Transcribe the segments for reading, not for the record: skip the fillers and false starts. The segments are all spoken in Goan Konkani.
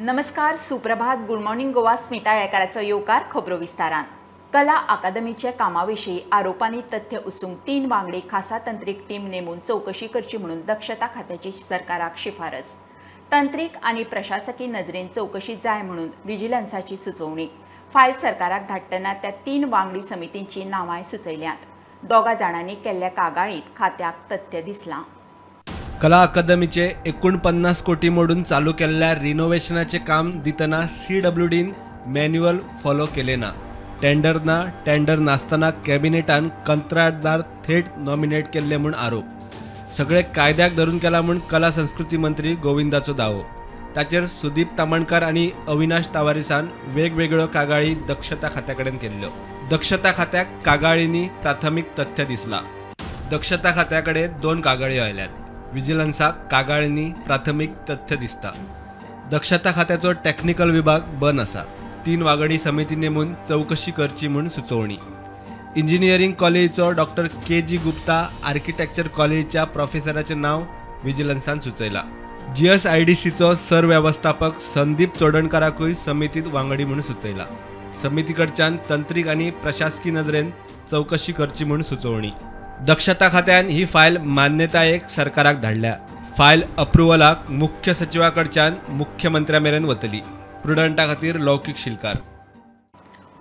नमस्कार, सुप्रभात, गुड मॉर्निंग गोवा. स्मिता येळकाराचो येवकार खबरो विस्तारान. कला अकादमीच्या कामाविशीं आरोपांनी तथ्य उसूंक 3 वांगडी खासा तंत्रीक टीम नेमून चवकशी करची म्हणून दक्षता खात्याची सरकाराक शिफारस. तंत्रीक आनी प्रशासकी नजरेन चवकशी जाय म्हणून विजिलन्साची सुचोवणी. फायल सरकाराक धाडटना त्या 3 वांगडी समितींची नांवांय सुचयल्यांत. 2 जाणांनी केल्ल्या कागाळींत खात्याक तथ्य दिसलां. कला अकादमीचे 49 कोटी मोडून चालू केल्ल्या रिनोव्हेशनाचे काम दितना सीडब्ल्यूडीन मॅन्युअल फॉलो केले ना. टेंडर ना, टेंडर नासतना कॅबिनेटान कंत्राटदार थेट नॉमिनेट केल्ले म्हूण आरोप. सगळे कायद्याक धरून केला म्हूण कला संस्कृती मंत्री गोविंदाचो दावो. ताचेर सुदीप तामणकार आनी अविनाश तावारीसान वेगवेगळ्यो कागाळी दक्षता खात्या कडेन केल्ल्यो. दक्षता खात्याक कागाळींनी प्राथमीक तथ्य दिसला. दक्षता खात्या कडेन 2 कागाळी आयल्यात. विजिलन्साक कागाळींनी प्राथमीक तथ्य दिसता. दक्षता खात्याचो टॅक्निकल विभाग बंद आसा. 3 वांगडी समिती नेमून चवकशी करची म्हूण सुचोवणी. इंजिनियरींग कॉलेजीचो डॉक्टर के.जी. गुप्ता, आर्किटेक्चर कॉलेजीच्या प्रोफेसराचें नांव विजिलन्सान सुचयलां. जीएसआयडीसीचो सरवेवस्थापक संदीप चोडणकाराकूय समितीत वांगडी म्हूण सुचयलां. समिती कडच्यान तंत्रीक आनी प्रशासकी नदरेन चवकशी करची म्हूण सुचोवणी. दक्षता खात्यान ही फायल मान्यतायेक सरकाराक धाडल्या. फायल अप्रुव्हलाक मुख्य सचिवा कडच्यान मुख्यमंत्र्या मेरेन वतली. प्रुडंटा खातीर लौकीक शिलकार.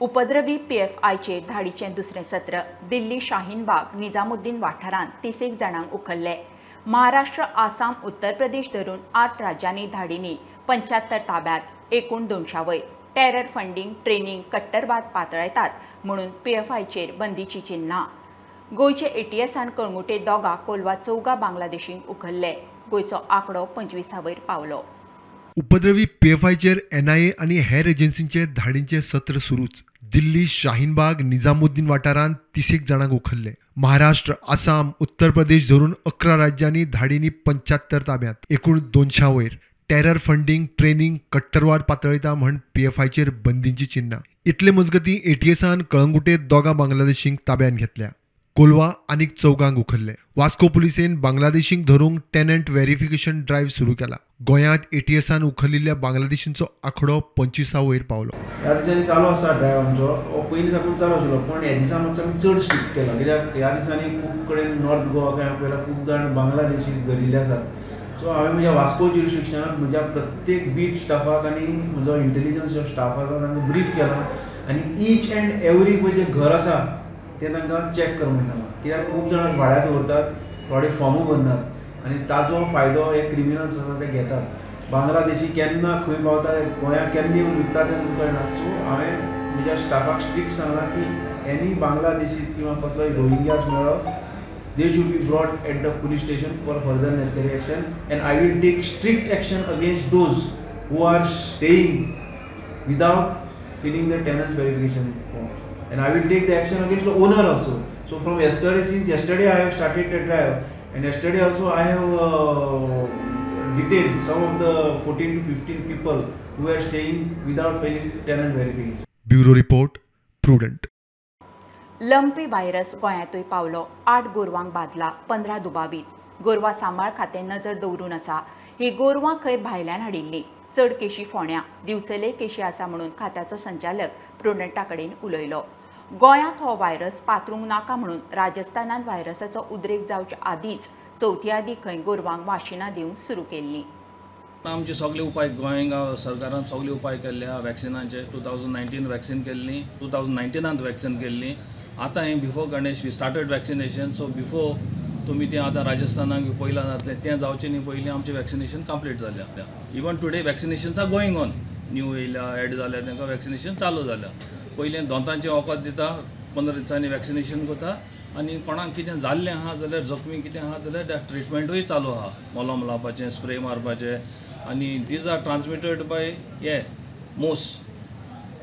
उपद्रवी पीएफआयचेर धाडीचें दुसरें सत्र. दिल्ली शाहीनबाग निजामुद्दीन वाठारांत 30 जाणांक उखल्ले. महाराष्ट्र, आसाम, उत्तर प्रदेश धरून 8 राज्यांनी धाडींनी 75 ताब्यात, एकूण 200 वयर. टेरर फंडींग, ट्रेनिंग, कट्टरवाद पातळायतात म्हणून पीएफआयचेर बंदीची चिन्हां. गोंयचे एटीएसान कळंगुटे 2, कोलवा 4 बांगलादेशींक उखल्ले. गोंयचो आंकडो 25 वयर पावलो. उपद्रवी पीएफआयचेर एनआयए आनी हेर एजन्सींचे धाडींचे सत्र सुरूच. दिल्ली शाहीनबाग निजामुद्दीन वाठारांत 30 जाणांक उखल्ले. महाराष्ट्र, आसाम, उत्तर प्रदेश धरून 11 राज्यांनी धाडींनी 75 ताब्यात, एकूण 200 वयर. टेरर फंडींग, ट्रेनिंग, कट्टरवाद पातळिता म्हण पीएफआयचेर बंदींची चिन्हां. इतले मजगतीं एटीएसान कळंगुटे 2 बांगलादेशींक ताब्यात घेतल्या. कोलवा आनीक 4 उखल्ले. वास्को पुलिसेन बांगलादेशींक धरूंक टेनंट व्हेरिफिकेशन ड्रायव्ह सुरू केला. गोंयांत एटीएसान उखलिल्ल्या बांगलादेशींचो आंकडो 25 वयर पावलो. ह्या दिसांनी चालू आसा ड्रायव्ह आमचो, हो पयलीं साकून चालू आशिल्लो, पण ह्या दिसा मातसो आमी चड स्ट्रिक्ट केला. कित्याक ह्या दिसांनी खूब कडेन नॉर्थ गोवा काय पळयला खूब जाण बांगलादेशीज धरिल्ले आसात. सो हांवें म्हज्या वास्को ज्युरिस्डिक्शनात म्हज्या प्रत्येक बीट स्टाफाक आनी म्हजो इंटेलिजन्स जो स्टाफ आसा तांकां ब्रीफ केला आनी ईच एंड एवरी पळय जें घर आसा तें तांकां चॅक कर म्हूण सांगलां. कित्याक खूब जाणां भाड्याक दवरतात, थोडे फॉर्मूय भरनात आनी ताजो फायदो हे क्रिमिनल्स आसा ते घेतात. बांगलादेशी केन्ना खंय पावता, गोंयांत केन्ना येवन विकता तें तुमकां कळना. सो हांवें म्हज्या स्टाफाक स्ट्रिक्ट सांगलां की एनी बांगलादेशीज किंवा कसलोय रोहिंग्यास मेळ्ळो, they should be brought at the police station for further necessary action and I will take strict action against those who are staying without filling the tenants verification form. And I will take the action against the owner also. So from yesterday, since yesterday I have started the drive, and yesterday also I have detained some of the 14 to 15 people who are staying without filling tenant verification. Bureau Report, Prudent. Lumpy virus गोंयांतूय पावलो. 8 गोरवांक बादला, 15 दुबावीत. गोरवां सांबाळ खातें नजर दवरून आसा. ही गोरवां खंय भायल्यान हाडिल्ली. चड केशी फोंड्या, दिवचले केशी आसा म्हणून खात्याचो संचालक प्रुडंटा कडेन उलयलो. गोंयांत हो व्हायरस पातळूंक नाका म्हणून राजस्थानान व्हायरसाचो उद्रेक जावच्या आदींच चवथी आदीं खंय गोरवांक वाशिनां दिवंक सुरू केल्लीं. आमचे सगळे उपाय गोंय सरकारान सगळे उपाय केल्ले आहा वॅक्सिनांचे. 2019 वॅक्सिन केल्ली, 2019 वॅक्सिन केल्ली. आतां हें before Ganesh we started vaccination. So before तुमी तें आतां राजस्थानाक पयलां जातलें तें जावचें न्ही, पयलीं आमचें वॅक्सिनेशन कंप्लीट जालें. Even today vaccinations are going on. New येयल्या एड जाल्या तांकां वॅक्सिनेशन चालू जाल्या. पयलीं दोतांचें वखद दिता, 15 दिसांनी वॅक्सिनेशन करता आनी कोणाक कितें जाल्लें आहा जाल्यार जखमी कितें आहा जाल्यार त्या ट्रिटमेंटूय चालू आहा. मलम लावपाचें, स्प्रे मारपाचें. आनी these are transmitted by हे मोस,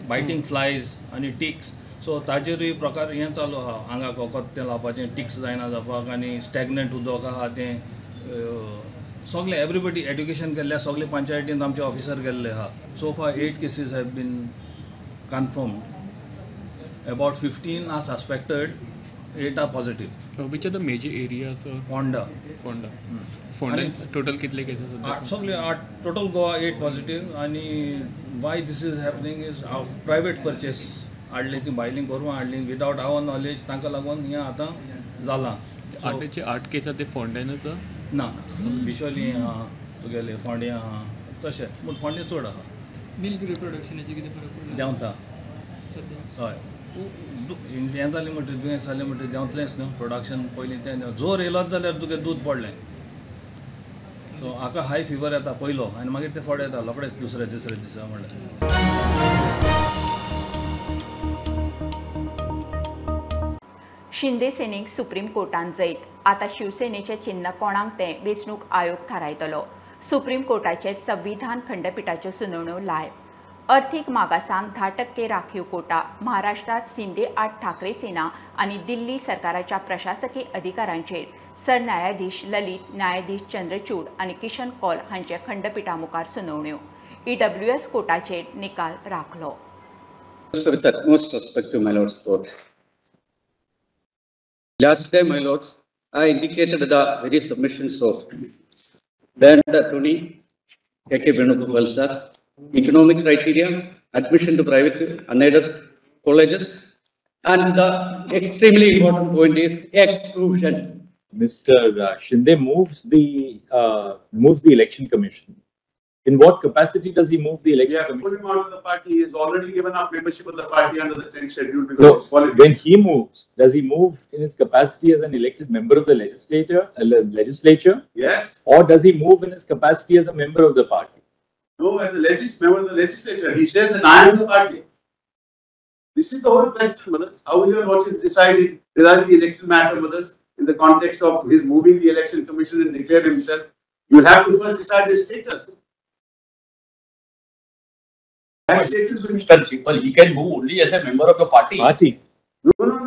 बायटींग फ्लायज आनी टिक्स. सो ताजेरूय प्रकार हें चालू आहा. आंगाक वखद तें लावपाचें, टिक्स जायना जावपाक आनी स्टॅग्नंट उदक आहा तें सगळें एवरीबडी एड्युकेशन केल्लें. सगळे पंचायतींत आमचे ऑफिसर गेल्ले आहा. So far 8 cases have been confirmed. About 15 are suspected. 8 are positive. Which are the major areas? Ponda. Ponda. Ponda total कितले cases? सगळे 8 total Goa 8 positive. आनी why this is happening is private purchase हाडली ती भायली करून हाडली विदावट our knowledge, तांकां लागून हें आतां जालां. 8चे 8 केस ते फोंड्यान आसा? ना, बिशोली आहा तुगेले, फोंड्यां आहा, तशें पूण फोंडें चड आहा. मिल्क रिप्रोडक्शनाचेर कितें फरक पडला? देंवता सद्या. हय, हें जालें म्हणटकीर दुयेंस जालें म्हणटकीर देंवतलेंच न्हू प्रोडक्शन. पयलीं तें जोर येयलोच जाल्यार तुगे दूद पडलें. सो हाका हाय फिवर येता पयलो आनी मागीर ते फोडे येता रोखडेच दुसऱ्या तिसऱ्या दिसा म्हणल्यार. शिंदे सेनेक सुप्रीम कोर्टान जैत. आतां शिवसेनेचें चिन्न कोणाक तें वेंचणूक आयोग थारायतलो. सुप्रीम कोर्टाचे संविधान खंडपिठाच्यो सुनावण्यो लाय. अर्थीक मागासांक 10% राखीव कोटा. महाराष्ट्रात शिंदे आड ठाकरे सेना आनी दिल्ली सरकाराच्या प्रशासकी अधिकारांचेर सरन्यायाधीश ललित, न्यायाधीश चंद्रचूड आनी किशन कौल हांचे खंडपिठा मुखार सुनावण्यो. EWS कोटाचेर निकाल राखलो. With utmost respect to my lord's court. Last day, my lords, I indicated the various submissions of then attorney K.K. Venugopal sir, economic criteria, admission to private unaided colleges, and the extremely important point is exclusion. Mr. Shinde moves the election commission. In what capacity does he move the election commission? Put him out of the party. He has already given up membership of the party under the 10th schedule because no, when he moves, does he move in his capacity as an elected member of the legislature? Yes. Or does he move in his capacity as a member of the party? No, as a member of the legislature. He says that I am the party. This is the whole question, brothers. How will your lordship decide it regarding the election matter, brothers, in the context of his moving the election commission and declared himself? You will have to first decide his status. That status will be... Well, he can move only as a member of the party. Party. No.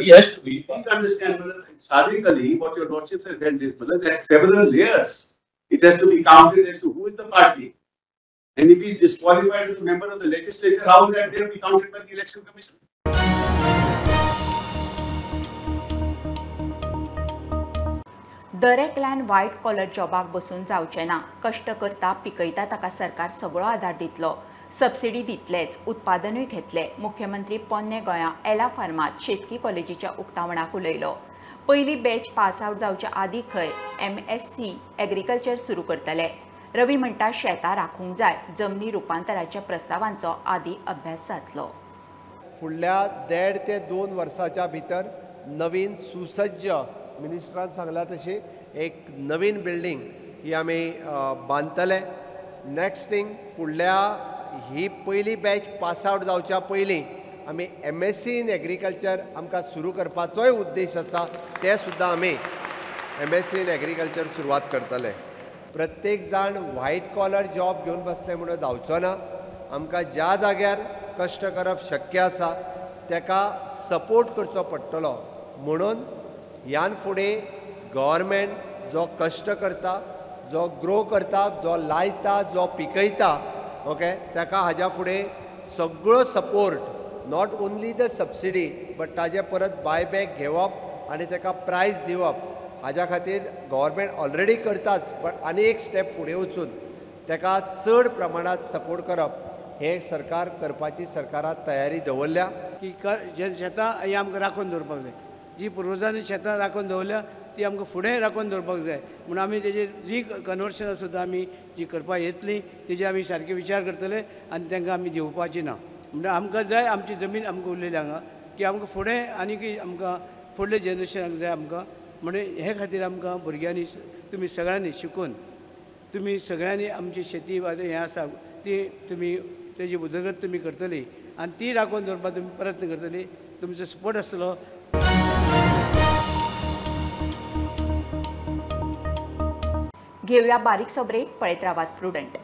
He has to be. Please understand, brothers. Sadhikali, what your lordships have held is, brothers, there are several layers. It has to be counted as to who is the party. And if he is disqualified as a member of the legislature, how will that then be counted by the election commission? दरेकल्यान white collar जॉबाक बसून जावचें ना. कश्ट करता पिकयता ताका सरकार सगळो आदार दितलो, सबसिडी दितलेच, उत्पादनूय घेतले. मुख्यमंत्री पोन्ने गोंया एला फार्मात शेतकी कॉलेजीच्या उक्तावणाक उलयलो. पयली बॅच पास आवट जावच्या आदी खंय MSc agriculture सुरू करतले. रवी म्हणटा शेतां राखूंक जाय, जमनी रुपांतराच्या प्रस्तावांचो आदी अभ्यास जातलो. फुडल्या 1.5 ते 2 वर्साच्या भितर नवीन सुसज्ज मिनिस्टरान सांगला तशी एक नवीन बिल्डींग ही आमी बांदतले. नेक्स्ट थिंग, फुडल्या ही पयली बॅच पास आवट जावच्या पयलीं आमी MSc in agriculture आमकां सुरू करपाचोय उद्देश आसा. ते सुद्दां आमी MSc in agriculture सुरवात करतले. प्रत्येक जाण व्हायट कॉलर जॉब घेवन बसले म्हणून जावचो ना. आमकां ज्या जाग्यार कश्ट करप शक्य आसा ताका सपोर्ट करचो पडटलो. म्हणून ह्यान फुडें गव्हर्मेंट जो कश्ट करता, जो ग्रो करता, जो लायता, जो पिकयता, ओके, ताका हाज्या फुडें सगळो support, not only the subsidy but ताजे परत बायबॅक घेवप आनी ताका प्रायस दिवप, हाज्या खातीर गव्हर्मेंट ऑलरेडी करताच, बट आनी एक स्टेप फुडें वचून ताका चड प्रमाणांत सपोर्ट करप हें सरकार करपाची सरकारान तयारी दवरल्या. की जे शेतां ही आमकां राखून दवरपाक जाय, जी पुर्वजांनी शेतां राखून दवरल्या ती आमकां फुडें राखून दवरपाक जाय. म्हणून आमी तेजेर जी कन्वर्शनां सुद्दां आमी जी करपाक येतली तेजे आमी सारके विचार करतले आनी तांकां आमी दिवपाची ना. म्हणून आमकां जाय आमची जमीन आमकां उरलेली हांगा की आमकां फुडें आनीक आमकां फुडले जनरेशनाक जाय आमकां. म्हणून हे खातीर आमकां भुरग्यांनी तुमी सगळ्यांनी शिकून तुमी सगळ्यांनी आमची शेती हें आसा ती तुमी तेजी उदरगत तुमी करतली आनी ती राखून दवरपाक तुमी प्रयत्न करतली, तुमचो सपोर्ट आसतलो. घेवया बारीकसो ब्रेक, पळयत रावात प्रुडंट.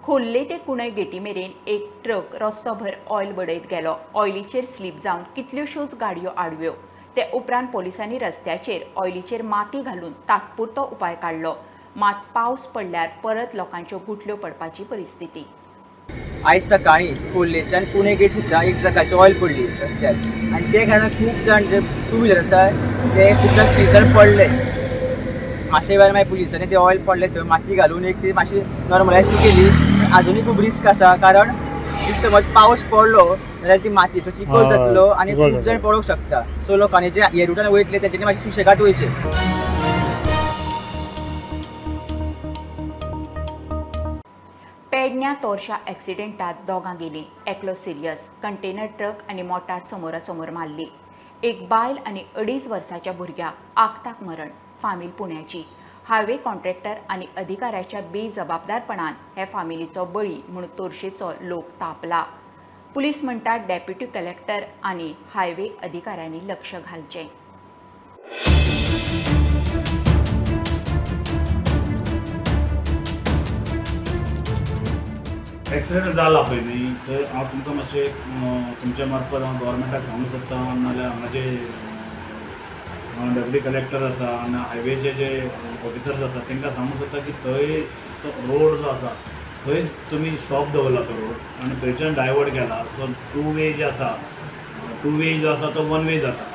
खोल्ले ते कुणय गेटी मेरेन एक ट्रक रस्तोभर ऑयल बडयत गेलो. ऑयलीचेर स्लीप जावन कितल्योश्योच गाडयो आडव्यो. ते उपरांत पोलिसांनी रस्त्याचेर ऑयलीचेर माती घालून तात्पुरतो उपाय काडलो. मात पावस पडल्यार परत लोकांच्यो गुटल्यो पडपाची परिस्थिती. आयज सकाळी खोर्लेच्यान पुणे गेट सुद्दां एक ट्रकाची ऑयल पडली रस्त्यार आनी ते कारणान खूब जाण जे टू व्हिलर आसा ते खूब जाण स्लिपर पडले. मातशे वेळार मागीर पुलिसांनी ते ऑयल पडले थंय माती घालून एक ती मातशी नॉर्मलायज केली. आजुनूय खूब रिस्क आसा, कारण if समज पावस पडलो जाल्यार ती मातयेचो चिखल जातलो आनी खूब जाण पडोंक शकता. सो लोकांनी जे हे रुटान वयतले तेंच्यांनी मातशें सुशेगाद वयचें. पेडण्या तोरशा एक्सिडेंटात दोगां गेलीं, एकलो सिरियस. कंटेनर ट्रक आनी मोटार समोरासमोर मारली. एक बायल आनी 2.5 वर्साच्या भुरग्याक आकताक मरण. फामील पुण्याची. हायवे कॉन्ट्रॅक्टर आनी अधिकाऱ्याच्या बेजबाबदारपणान हे फामिलीचो बळी म्हूण तोरशेचो लोक तापला. पुलीस म्हणटात डेप्युटी कलेक्टर आनी हायवे अधिकाऱ्यांनी लक्ष घालचें. एक्सिडेंट जाला पळय न्ही, थंय हांव तुमकां मातशें तुमच्या मार्फत हांव गव्हर्मेंटाक सांगूंक सोदता, नाल्यार हांगाचे डेप्युटी कलेक्टर आसा आनी हायवेचे जे ऑफिसर्स आसा तांकां सांगूंक सोदता की थंय तो रोड जो आसा थंयच तुमी स्टॉप दवरला तो रोड आनी थंयच्यान डायवर्ट केला. सो टू वे जे आसा, टू वे जो आसा तो वन वे जाता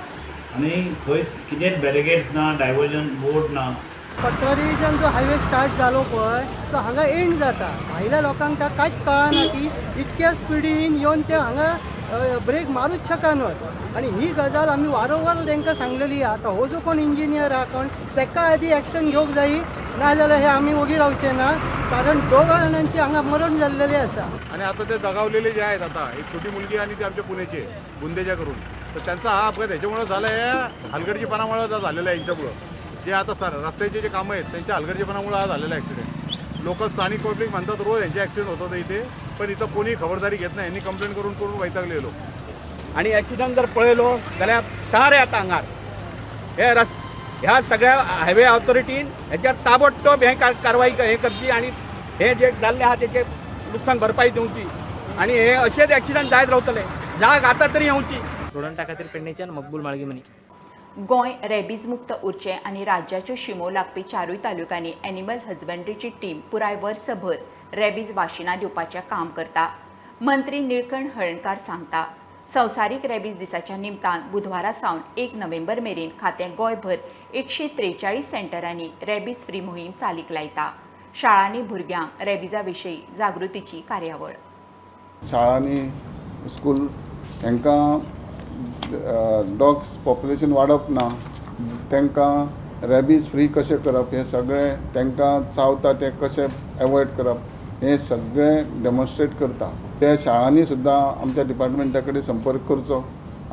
आनी थंयच कितेंच बॅरिगेड्स ना, डायवर्जन बोर्ड ना. पत्ररीच्यान जो हायवे स्टार्ट जालो पळय तो हांगा एंड जाता. भायल्या लोकांक कांयच कळना की इतक्या स्पिडीन येवन ते हांगा ब्रेक मारूच शकनात. आनी ही गजाल आमी वारंवार तांकां सांगलेली. आतां हो जो कोण इंजिनियर आहा कोण ताका आदी एक्शन घेवंक जायी, नाजाल्यार हे आमी ओगी रावचे ना, कारण दोगा जाणांची हांगा मरण जाल्लेलें आसा. आणि आता ते दगावलेले जे आहेत, आता एक छोटी मुलगी आणि ते आमच्या पुण्याचे बुंदेच्या करून, तर त्यांचा हा अपघात ह्याच्यामुळे झाला आहे, हलगर्जीपणामुळे झालेला आहे. यांच्यामुळं जे आता सर रस्त्याचे जे कामं आहेत त्यांच्या हलगर्जीपणामुळे हा झालेला ॲक्सिडेंट. लोकल स्थानिक पब्लिक म्हणतात रोज यांचे ॲक्सिडेंट होतात इथे, पण इथं कोणी खबरदारी घेत नाही. यांनी कंप्लेंट करून करून वैतागले लोक. आणि ॲक्सिडंट जर पळयलो जाल्यार सारे येता हांगार. हे रस् ह्या सगळ्या हायवे ऑथॉरिटीन हेच्यार ताबडतोब हें कारवाई हें करची आनी हे जे जाल्लें आहा तेचें लुकसाण भरपाई दिवची आनी हे अशेंच ॲक्सिडंट जायत रावतले. जाग आतां तरी येवची. स्टुडंटा खातीर पेडणेच्यान मकबूल माळगीमनी. गोंय रेबीज मुक्त उरचें आनी राज्याच्यो शिमो लागपी 4 तालुक्यांनी एनिमल हजबंड्रीची टीम पुराय वर्सभर रेबीज वाशिनां दिवपाचें काम करता. मंत्री निळकंठ हळर्णकार सांगता, संवसारीक रेबीज दिसाच्या निमतान बुधवारा सावन 1 नोव्हेंबर मेरेन खातें गोंयभर 143 सेंटरांनी रेबीज फ्री मोहीम चालीक लायता. शाळांनी भुरग्यांक रेबीजा विशीं जागृतीची कार्यावळ. शाळांनी स्कूल तांकां डॉग्स पॉप्युलेशन वाडप ना, तांकां रेबीज फ्री कशें करप हें सगळें, तांकां चावता तें कशें एवॉयड करप हें सगळें डेमॉन्स्ट्रेट करता. त्या शाळांनी सुद्दां आमच्या डिपार्टमेंटा कडेन संपर्क करचो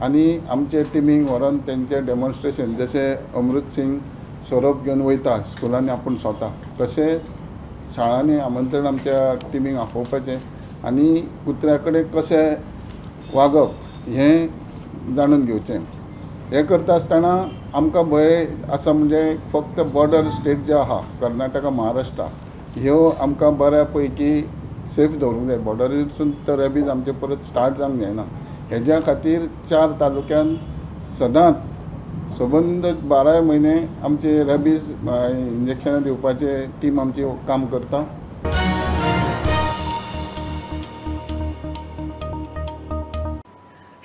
आनी आमचे टिमींक व्हरोन तेंचें डेमॉन्स्ट्रेशन, जशें अमृत सिंग सोरोप घेवन वयता स्कुलांनी आपूण स्वता, तशें शाळांनी आमंत्रण आमच्या टिमींक आफोवपाचें आनी कुत्र्या कडेन कशें वागप हें जाणून घेवचें. हें करता आसतना आमकां भंय आसा म्हणजे फक्त बॉर्डर स्टेट जे आहा कर्नाटका महाराष्ट्रा ह्यो आमकां बऱ्या पैकी सेफ दवरूंक जाय. बॉर्डरीसून तर रेबीज आमचे परत स्टार्ट जावंक जायना. हेज्या खातीर 4 तालुक्यान सदांच सबंद 12 म्हयने आमचे रेबीज इंजेक्शनां दिवपाचे टीम आमची काम करता.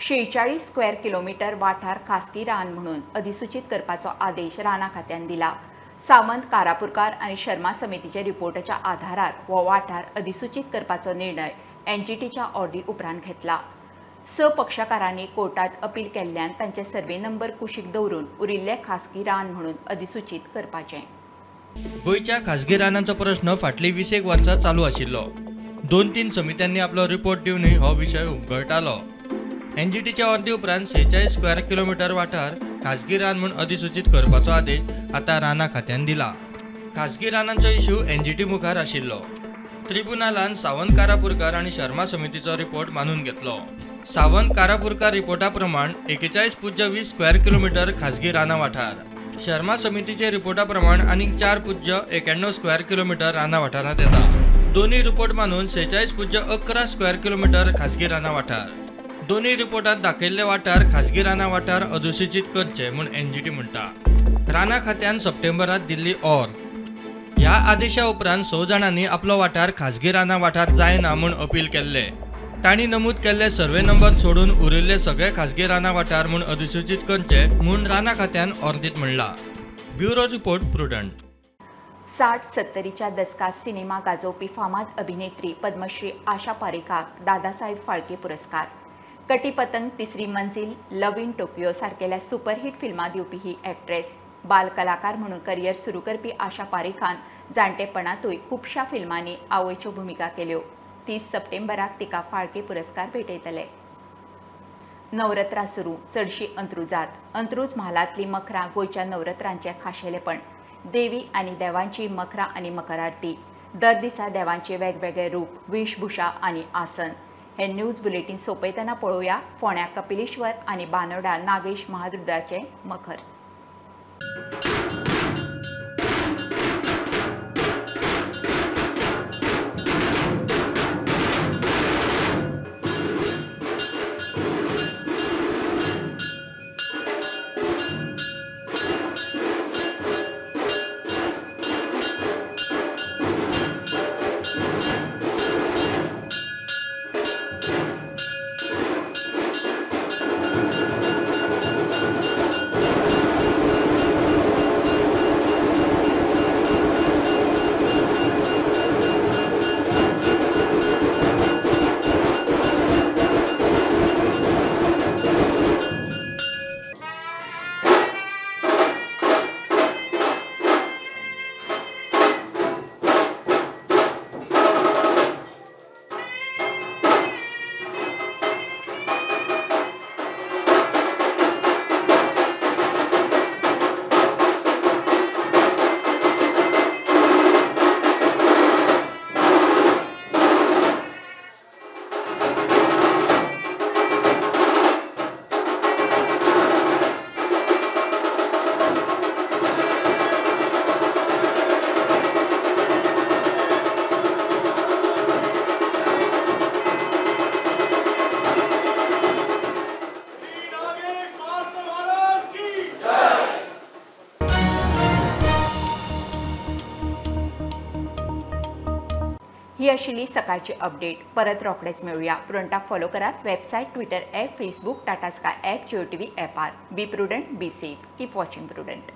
शेचाळीस स्क्वेअर किलोमीटर वाठार खासगी रान म्हणून अधिसूचित करपाचो आदेश राना खात्यान दिला. सावंत कारापुरकार आनी शर्मा समितीच्या रिपोर्टाच्या आधारार हो वाठार अधिसूचित करपाचो निर्णय एनजीटीच्या ऑर्डी उपरांत घेतला. 6 पक्षकारांनी कोर्टात अपील केल्ल्यान तांचे सर्वे नंबर कुशीक दवरून उरिल्ले खासगी रान म्हणून अधिसूचित करपाचें. गोंयच्या खासगी रानांचो प्रश्न फाटलीं 20 वर्सां चालू आशिल्लो. 2-3 समित्यांनी आपलो रिपोर्ट दिवनूय हो विशय उमगळटालो. एनजीटीच्या अर्दी उपरांत 46 स्क्वेअर किलोमीटर वाठार खासगी रान म्हूण अधिसूचित करपाचो आदेश आतां रानां खात्यान दिला. खासगी रानांचो इश्यू एनजीटी मुखार आशिल्लो. ट्रिब्युनलान सावंत कारापुरकार आनी शर्मा समितीचो रिपोर्ट मानून घेतलो. सावंत कारापुरकार रिपोर्टा प्रमाण 41.20 स्क्वेअर किलोमीटर खासगी रानां वाठार, शर्मा समितीचे रिपोर्टा प्रमाण आनीक 4.91 स्क्वेअर किलोमीटर रानां वाठारांत येता. दोनूय रिपोर्ट मानून 46.11 स्क्वेअर किलोमीटर खासगी रानां वाठार. दोनूय रिपोर्टात दाखयल्ले वाठार खासगी रानां वाठार अधिसूचित करचे म्हूण एनजीटी म्हणटा. रानां खात्यान सप्टेंबरात दिल्ली ऑर. ह्या आदेशा उपरांत 6 जाणांनी आपलो वाठार खाजगी रानां वाठार जायना म्हूण अपील केल्ले. तांणी नमूद केल्ले सर्वे नंबर सोडून उरिल्ले सगळे खाजगी रानां वाठार म्हूण अधिसूचीत करचे म्हूण रानां खात्यान ऑर्दीत म्हणलां. Bureau report, Prudent. 60-70च्या दसकात सिनेमा गाजोवपी फामाद अभिनेत्री पद्मश्री आशा पारेखाक दादासाहेब फाळके पुरस्कार. कटी पतंग, तिसरी मंजिल, लव्ह इन टोकियो सारकेल्या सुपरहिट फिल्मां दिवपी ही एक्ट्रेस. बाल कलाकार म्हणून करियर सुरू करपी आशा पारेखान जाणटेपणांतूय खुबश्या फिल्मांनी आवयच्यो भुमिका केल्यो. 30 सप्टेंबराक तिका फाळके पुरस्कार भेटयतले. नवरात्रां सुरू, चडशी अंत्रुजात. अंत्रुज म्हालांतली मखरां गोंयच्या नवरात्रांचें खाशेलेपण. देवी आनी देवांची मखरां आनी मकर आरती. दर दिसा देवांचे वेगवेगळे रूप, वेशभूषा आनी आसन. हे न्यूज बुलेटीन सोंपयतना पळोवया फोंड्या कपिलेश्वर आनी बानोडा नागेश महारुद्राचें मखर. ही आशिल्ली सकाळची अपडेट. परत रोखडेच मेळुया. प्रुडंटाक फॉलो करात website, Twitter app, Facebook, Tata Sky app, Jio TV ॲपार. Be prudent, be safe, keep watching Prudent.